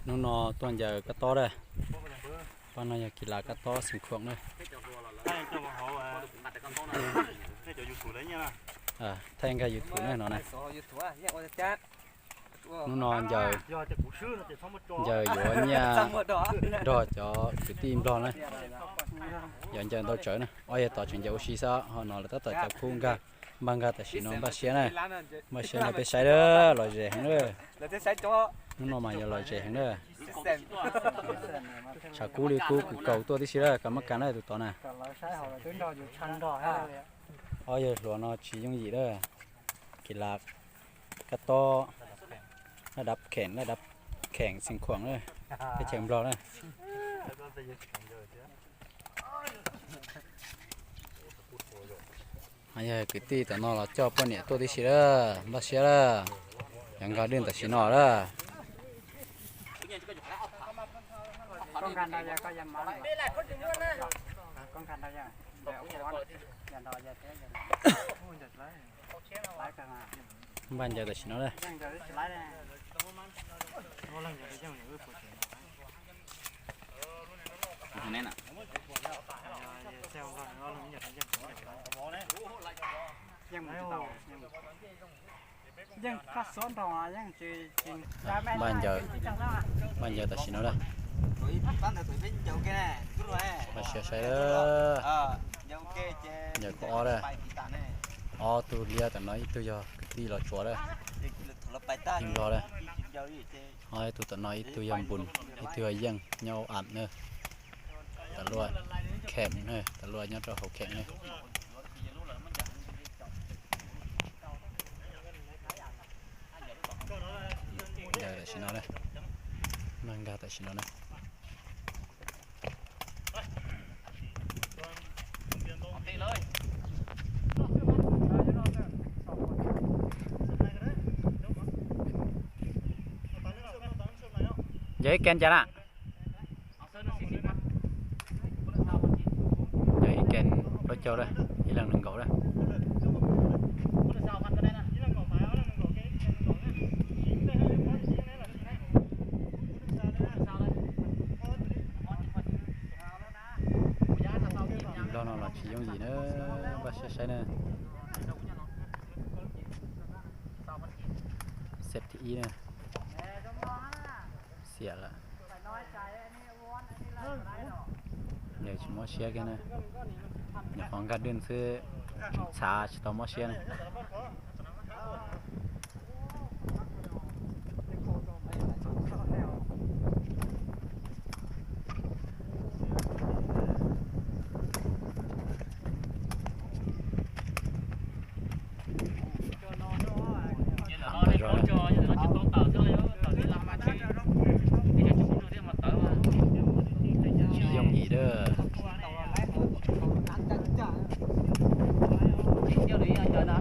Hnub no tuaj ncaws kab tob lawm. Pab no yog kis las kab tob Xeev Khuam na. Thaij nkag YouTube na no na. Hnub no ncaws, ncaws yuav nyiaj nrog cov kwv tij Nplog na. Yuav ncaws ntau tsawv na, ob yog tom tseem ncaws ua si xwb, ho no lawv tab tom cov khub nkag, npaj nkag tam sim no npaj siab na. Npaj siab no peb saib lawm, lom zem heev lawm. Hnub no mas yog lom zem heev lawm. Tshav kub li kub kws kaus tuaj tib si lawm, kav mab kas lawm tus tod na. Ob yawg hluas no tsis yooj yim lawm. Kis las kab tob, laj dav kheem, laj dav kheem Xeev Khuam na, teb chaws Nplog na. Yog kwv tij tom no los coj poj niam tuaj tib si lawm, npaj siab lawm. Yog nkag dwj tam sim no lawm. Npaj ncaws tam sim no lawm. Npaj ncaws, npaj ncaws tam sim no lawm. Npaj siab saib lawm. Ncaws kaum ob lawm. Ob tug liab tom no ib tug yog kwv tij Los Tsuas lawm, Nplog lawm. Ho ib tug tom no ib tug yog Npus, ib tug yog Yeej nyob Am na. Tam luaj kheem na, tam luaj nyob rau hauv kheem na. Ncaws tam sim no na, npaj nkag tam sim no na. Ncaws ib ke cas na? Ncaws ib ke plaub caug lawm, ib leeg nees nkaum lawm. Nplog no los tsis yooj yim na, npaj siab saib na. Xếp thứ ib na. Xiam lawm. Ncaws tsis mob siab kiag na. Nyuam qhuav nkag dwj xwb, tseem txhav tsis tau mob siab na. Tsis yooj yim lawm.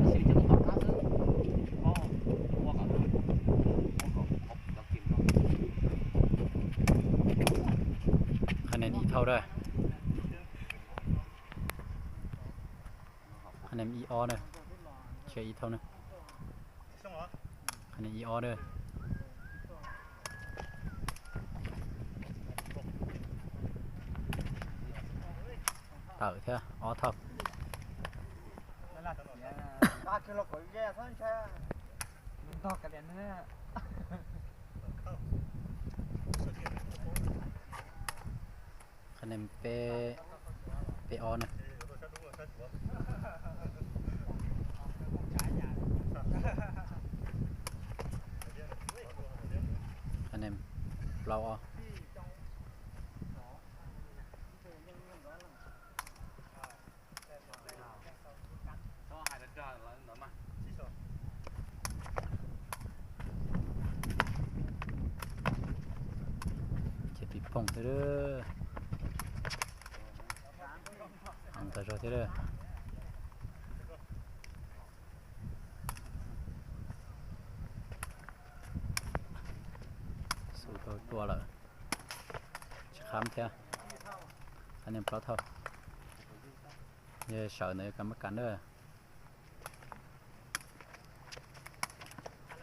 Qhov no ib thauj na. Qhov no ib ob na. Thiab ib thauj na. Qhov no ib ob na. Tawm thiab ob thauj. Qhov no peb, peb ob na. Qhov no plaub ob. Ces pis phooj thiab. Ntawd zog thiab. Xub tau tua lawm. Tsis qab thiab. Qhov no plaub thauj. Yog sawv ntawd yuav kam maj kam na.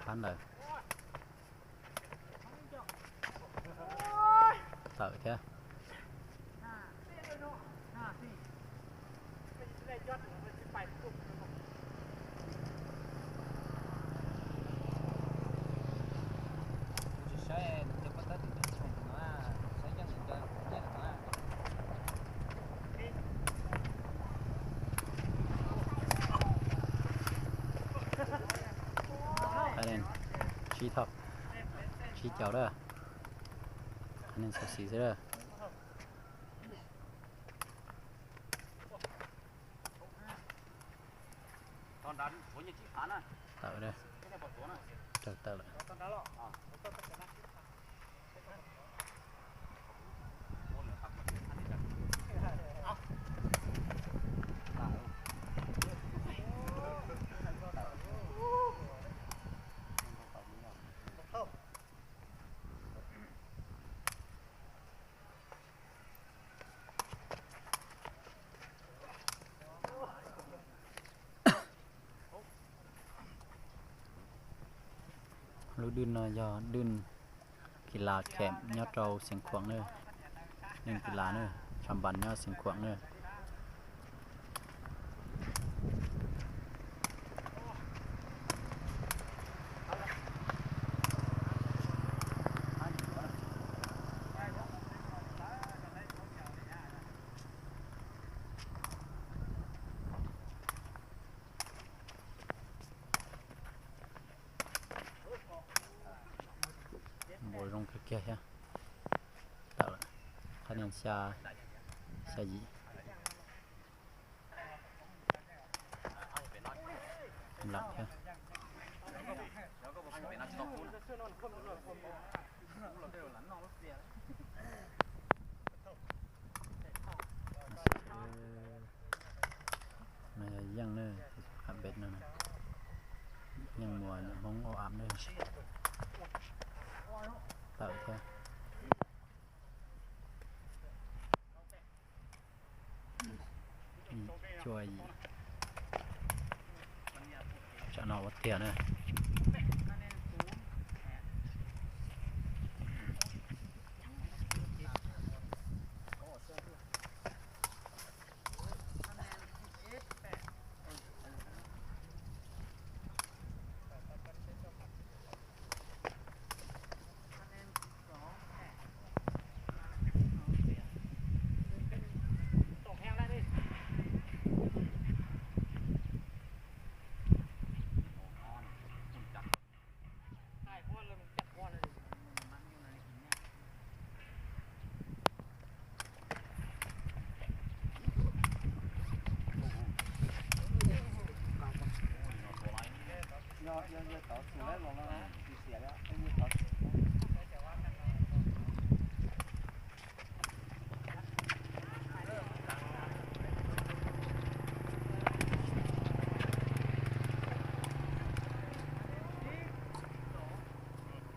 Qab ntawd. thiab. Tsib thawj, tsib caug lawm, nej xav xis xwb lawm. Tawm, raug tawm lawm. Lub dwj no yog dwj kis las khem nyob rau Xeev Khuam na, dwj kis las na, tshav npas nyob Xeev Khuam na. Npua zoo kawg kiag thiab. Tawm lawm, thaj niam xya, xya yim. Lam thiab. No yog yeej na, qham pem no, yeej muas Hmoob ua am na. Tawm thiab. Cuaj yim. Tsam no ua tiag na.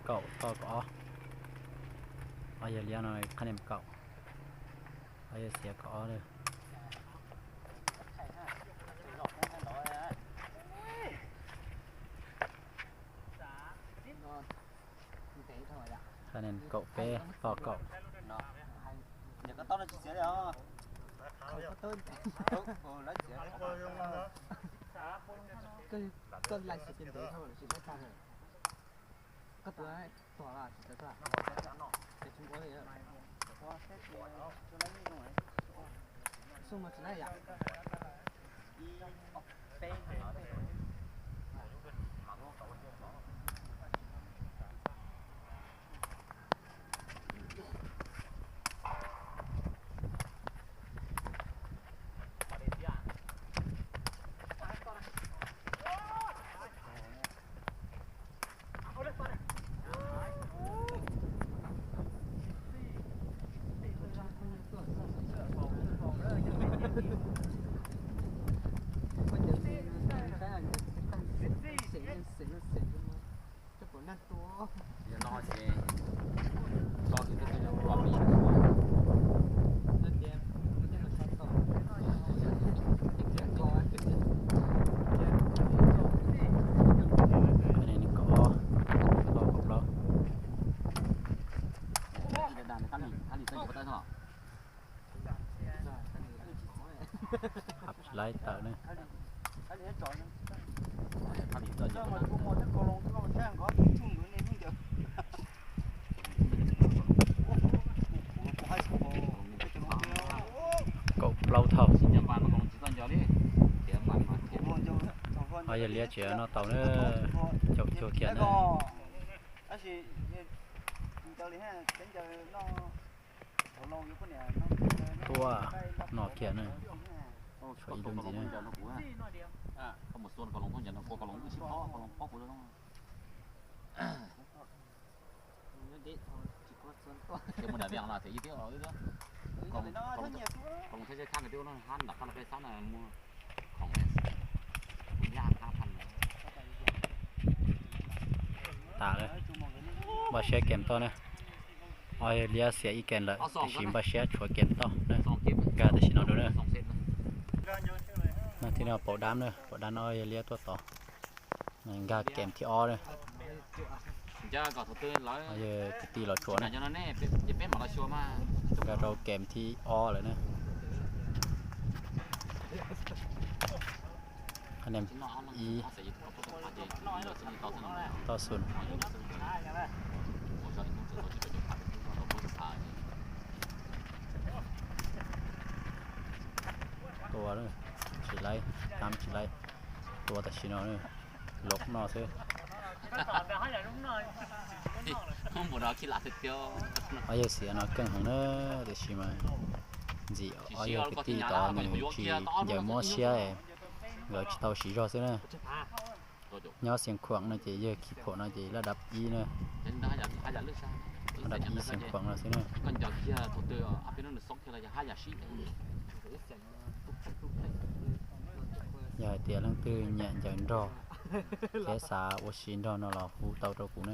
Kaum toj kaum ob. Ob yawg liab no qhab niam kaum, ob yawg xiav kaum ob lawm. Qhab niam kaum peb toj kaum. Hab li txawj ncuav tawb no. Hab tsis laib tawm ne. Kaum plaub thaum. Ho yawg liab tseem noj tau na, caum cuag kiag na. Tuaj noj kiag na, tshuav ib lub ntxiv na. Tas lawm, npaj siab kem toj na. Ob yawg liab xiam ib kem lawm, tiam sis npaj siab tshuav kem toj na. Nkag tam sim no dua na. Thib no paum dab na, paum dab no ob yawg liab tuaj tod. Nkag kem thib ob na. Ob yawg kwv tij los tsuas na. Nkag rau kem thib ob lawm na. Ib toj xum. Tua, tsis laib, tab tsis laib. Tua tam sim no, los noj xwb. Ob yawg xiav no keej heev na, tiam sis mas ntxim ob yawg kwv tij tod nws tsis ncaws mob siab, nkawd tsis tau siv zog xwb na. Nyob Xiav Khuam no ces yawg Khis Phuam no ces laj dab ib na. Laj dab ib Xiav Khuam no xwb na. Yog hais tias leej twg nyiam ncaws nrog thiab xav ua si nrog no los hu tau rau kuv na.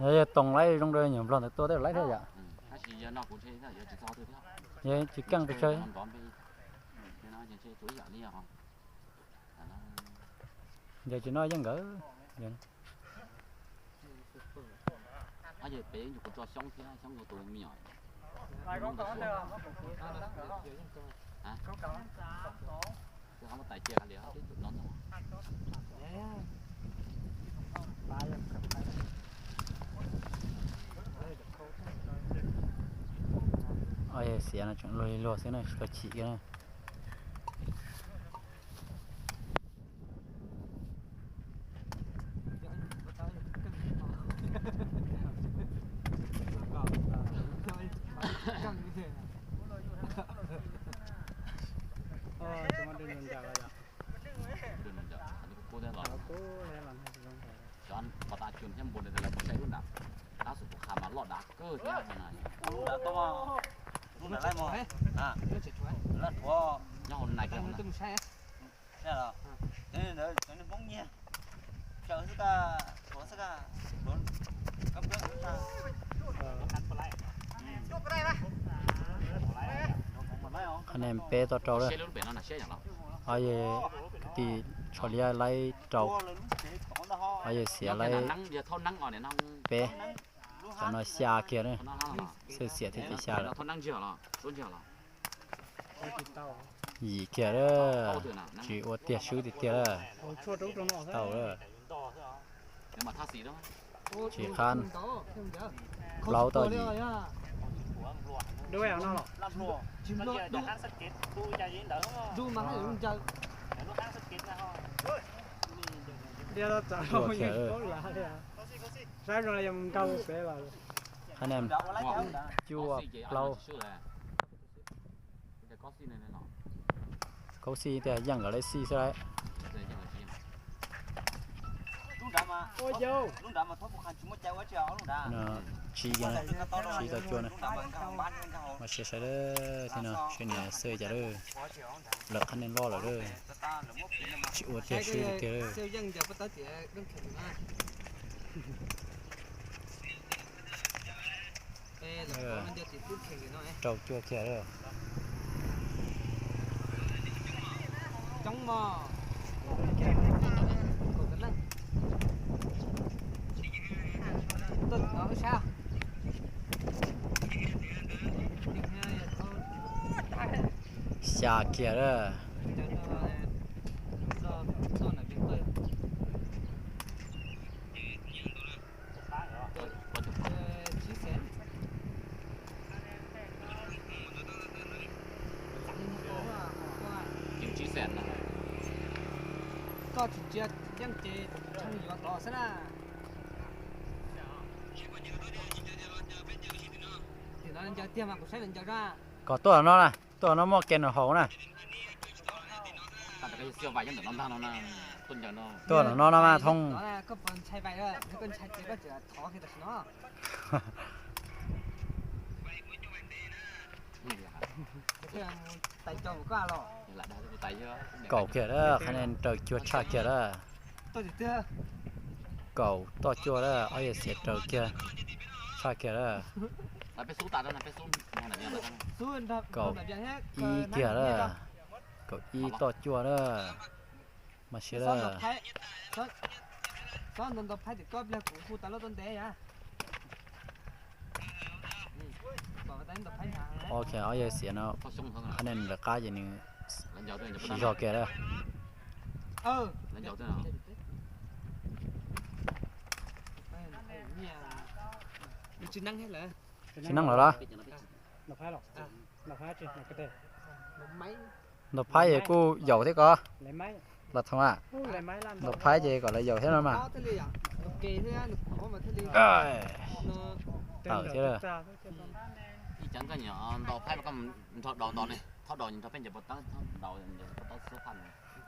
Yog yawg Toom laib zoo rau nyuag nplog ntawd tua tej laib thiab yom. Yog tsis keej pes tsawg. Ncaws tsis noj yeej nkawd. Ob yawg xiav no tseem luag li luag xwb na, tsis tau chim kiag na. Cov pos tas cun thiab npua ntawd lawv mus saib lub nram, tab sis kuv qha mas loj dav kawg thiab no. Lub nram tod, lub nram laij mog, laj rhuav nyob hauv nais kiag. Cov niag Hmoob nyiag, caws xwb, rhuav xwb, rhuav kab pab. Qhab nen peb toj rau lawm. Ob yawg kwv tij tsho liab laib rau, ob yawg xiav laib peb, cov no xya kiag na, xwb xiav thiab ces xya lawm. Yim kiag lawm, tsis ua tiag swb tiag tiag lawm. Tau lawm. Tsis qab, plaub toj yim. Ua kiag lawm. Qhab nen cuaj plaub. Khaub xij tias yeej nkawd lawv xij xwb lauj. Tsib, tsib toj cuaj na. Mas siab sawv daws thiab no, seb nws xwb cas lawm. Lawm qhab nen loj lawm lawm. Tsis ua tiag swb tiag lawm. Yeej yog pab tab tias doob khem na. Rau cua kiag lawm. Xya kiag lawm. Koj tsis ntsia yeej ces tshee yuav tod xwb na. Tim no ncaws tiag mas kuv saib nws ncaws zog. Kom tuaj no na, tuaj no muaj ke nws haus na. Tuaj no no mas thoob. Koj puas ntshai vais, koj ntshai ces koj tseem thov kiag tam sim no. Tais caug koj los. Kaum kiag lawm, qhov nej raws cuag tshaj kiag lawm. Kaum toj cuaj lawm, ob yawg Xiav raws kiag tshaj kiag lawm. Kaum ib kiag lawm, kaum ib toj cuaj lawm. Mas siab lawm. Ok, ob yawg Xiav no, qhov nej lawv qab ces nws siv zog kiag lawm. Tsis neeb los los? Ntaus phaib ces kuj yaum thiab ko. Los thoov a, ntaus phaib ces kom lawv yaum thiab no mas. Tawm thiab.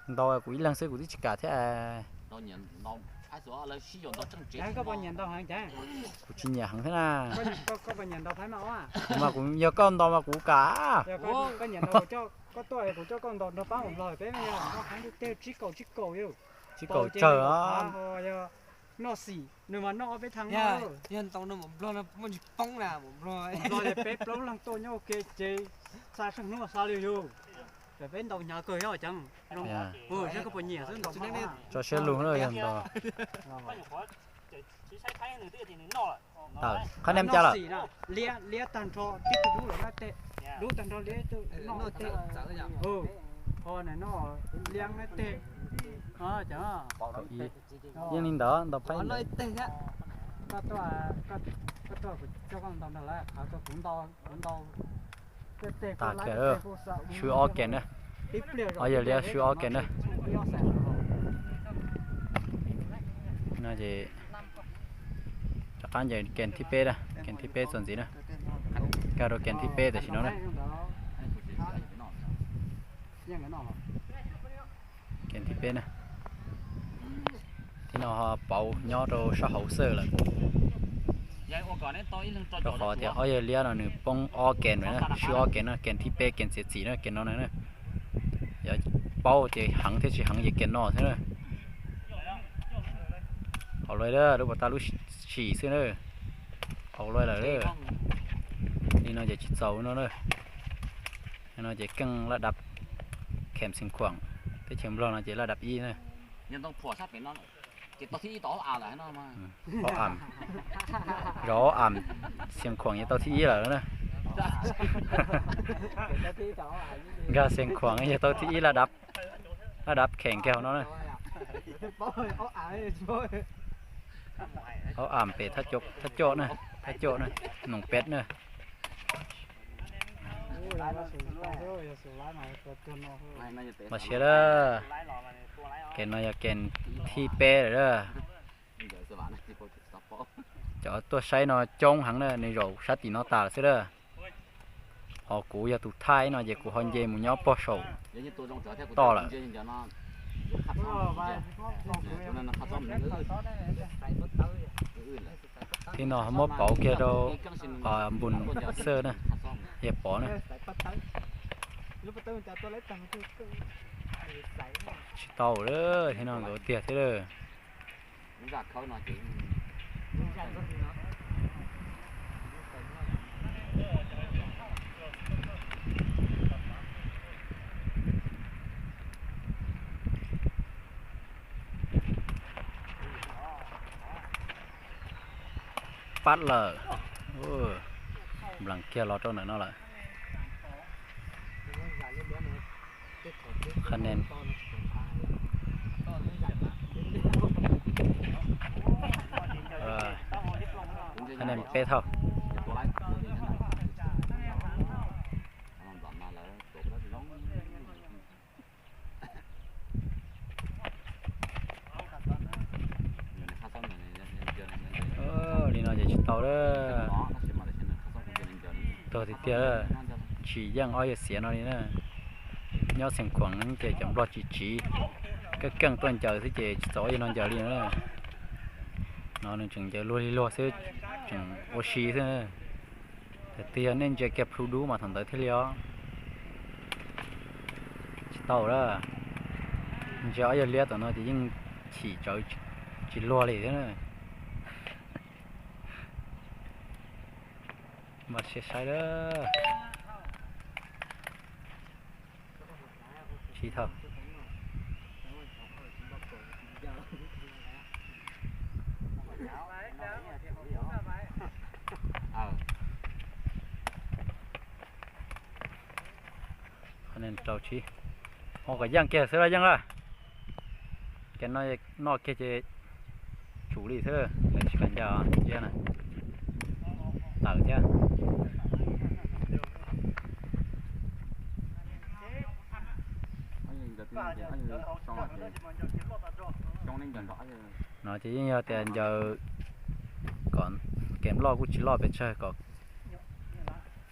Ntaus kuv ib leeg xwb kuv twb tsis kam thiab. Kuv tsis nyiam heev thiab na. Kuv mas kuv yog koj ntaus mas kuv kam. Koj tuaj kuv coj koj ntaus nrog pab mus nplog peb mas yog noj heev tiag, tsib kaum tsib kaum yog. Tsib kaum tsawg os. Noj xim nws mas noj ob peb thaj. Yog ntaus no mus nplog no muaj tsis poob na, mus nplog peb plaub leeg tuaj nyob ua ke ces xa tsheej hnub xa li yug. Peb ntaus hnyav kawg yog ceev. Saib koj puas nyiam xwb ntaus. Tso siab lug na yog ntaus. Qhov nej cab lawm. Liab tag nrho tib tug dub lawm noj tej, dub tag nrho liab noj tej. Ho noj liab noj tej. Yeej li ntawd ntaus phaib. Koj tuaj, koj tuaj kuv coj koj ntaus nrog lawv, qhov tuaj kuv ntaus, kuv ntaus. Tas kiag, swb ob ke na. Ob yawg liab swb ob ke na. No ces rov qab ncaws ke thib peb na, ke thib peb txuas ntxiv na. Nkag rau ke thib peb tam sim no na. Ke thib peb na. Thib no ho pauv nyob rau sab hauv xwb lawm. Rau qhov tias ob yawg liab no nws poob ob ke na, swb ob ke na, ke thib peb ke txiav txim na, ke no na. Yog paub tias heev thiab tsis heev ces ke no thiab na. Hauv lawm, lub pas tas lub sim xwb na. Hauv lawm. Li no ces tsis txaus no na. No ces keej laj dab khem Xeev Khuam, teb chaws Nplog no ces laj dab ib na. Ob am, zov ob am Xeev Khuam ces tau thib ib lawm na. Nkag Xeev Khuam ces tau thib ib laj dab, laj dab khem kiag hauv no na. Ob am pem Thaj Coj na, Thaj Coj na, Noom Peb na. Mas siab lawm, ke no yog ke thib peb lawm na. Cov tuaj saib no coob heev na, nws zaum sab tim no tas lawm xwb na. Ho kuv yog tus thaij no ces kuv ho nce mus nyob pog saum toj lawm. Thib no muab pauv kiag rau npun xwb na, yog pov na. Tsis tau lawm, thib no nkawd tiag thiab lawm. Lub zaj khawb no ces, lub zaj khawb no, lub zaj khawb no, Pab lawm. Nplees kiag los rau ntawm no lawm. Qhab nen, qhab nen peb thauj. Li no ces tsis tau lawm. Tuag tiag tiag, tsis yeej ob yawg xiav no li na. Nyob Xeev Khuam ces cov nplog tsis tsiv, keej keej tuaj ncaws xwb ces tsis txaus ob yawg no ncaws li na. No nws tseem ncaws luag li luag xwb, tseem ua si xwb. Thaum twg yog nej ntsia kiag plhu dub mas thaum ntawd thiaj li os. Tsis tau lawm. Ntsia ob yawg liab tom no ces yeej chim tsawv tsis luag li thiab na. Npaj siab saib lawm. Sib thawj. Qhab nen rau tsib. Ho kom yeej kiag xwb los yeej lawm. Ces no noj kiag ces tsum li xwb, lawv tsis kam ncaws ntsia na. Tawm thiab. No ces yeej yog tias ncaws kom kev loj kuj tsis loj pes tsawg, kom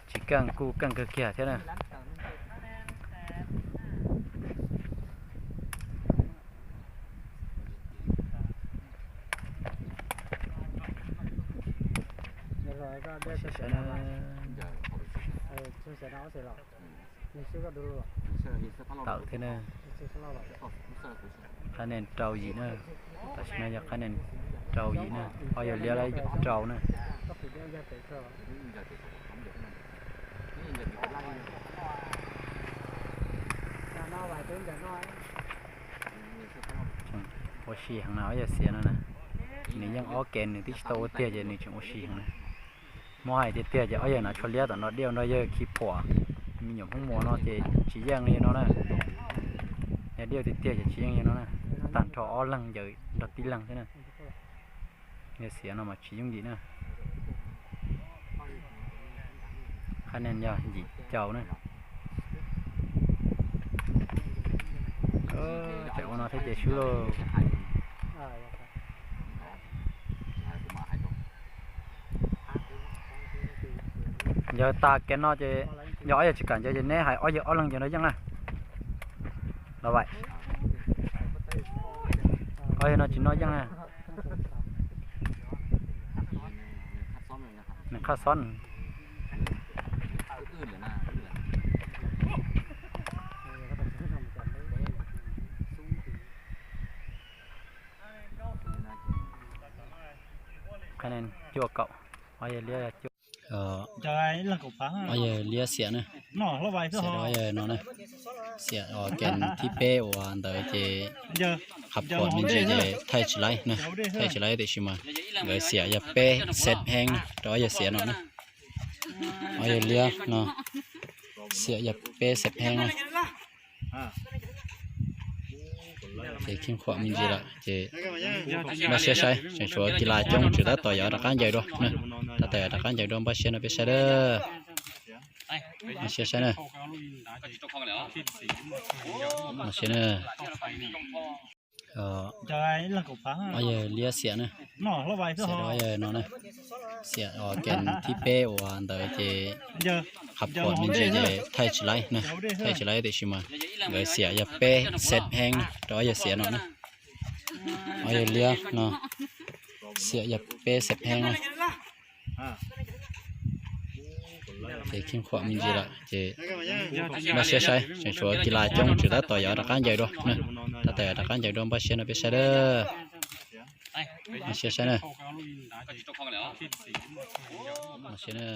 tsis keej kuj keej kawg kiag thiab na. Tawm thiab na. Qhab nen rau yim na. Tam sim no yog qhab nen rau yim na, ob yawg liab rau na. Ua si heev na ob yawg xiav no na. Nws yeej ob ke nws twb tsis tau ua tiag ces nws tseem ua si heev na. Muab hais tiag tiag ces ob yawg hnav tsho liab tom no, diaj nrog yawg khi phuam, me nyuam Hmoob Muas no ces tsis yeej li no na. Yog diaj tiag tiag ces tsis yeej li no na. Tag nrho ob leeg ncaws nrog tib leeg xwb na. Yawg xiav no mas tsis yooj yim na. Qhab nen yog yim caum na. Tseem ua no thiab ces swb lauj. Ncaws tag kiag no ces yog ob yawg tsis kam ncaws ces neb hais ob yawg ob leeg ncaws no yeej na. Los vais, ob yawg no tsis no yeej na. Nws qhab xob. Qhab nen cuaj kaum, ob yawg liab cuaj. Ob yawg liab xiam na. Xiam rau ob yawg no na. Xiam os, kem thib peb uas ntawd ces qhab pom me ntsis ces thaij tsis laib na. Thaij tsis laib tiam sis mas nkawd xiam yog peb xeeb heeb na rau ob yawg xiam no na. Ob yawg liab no xiam yog peb xeeb heeb na. Ces kheej khuam me ntsis lawm ces npaj siab saib, tseem tshuav kis las coob, tseem tab tom yuav rov qab ncaws dua na. Tab tom yuav rov qab ncaws dua, npaj siab no peb saib na. Npaj siab saib na. Npaj siab na. Ob yawg liab xiam na. Xiam rau ob yawg no na. Xiam os, kem thib peb uas ntawd ces qhab pom me ntsis ces thaij tsis laib na. Thaij tsis laib tiam sis mas nkawd xiam yog peb xeeb heeb na rau ob yawg xiam no na. Ob yawg liab no xiam yog peb xeeb heeb na. Ces kheej khuam me ntsis lawm ces npaj siab saib, tseem tshuav kis las coob, tseem tab tom yuav rov qab ncaws dua na. Tab tom yuav rov qab ncaws dua, npaj siab no peb saib na. Npaj siab saib na. Npaj siab na.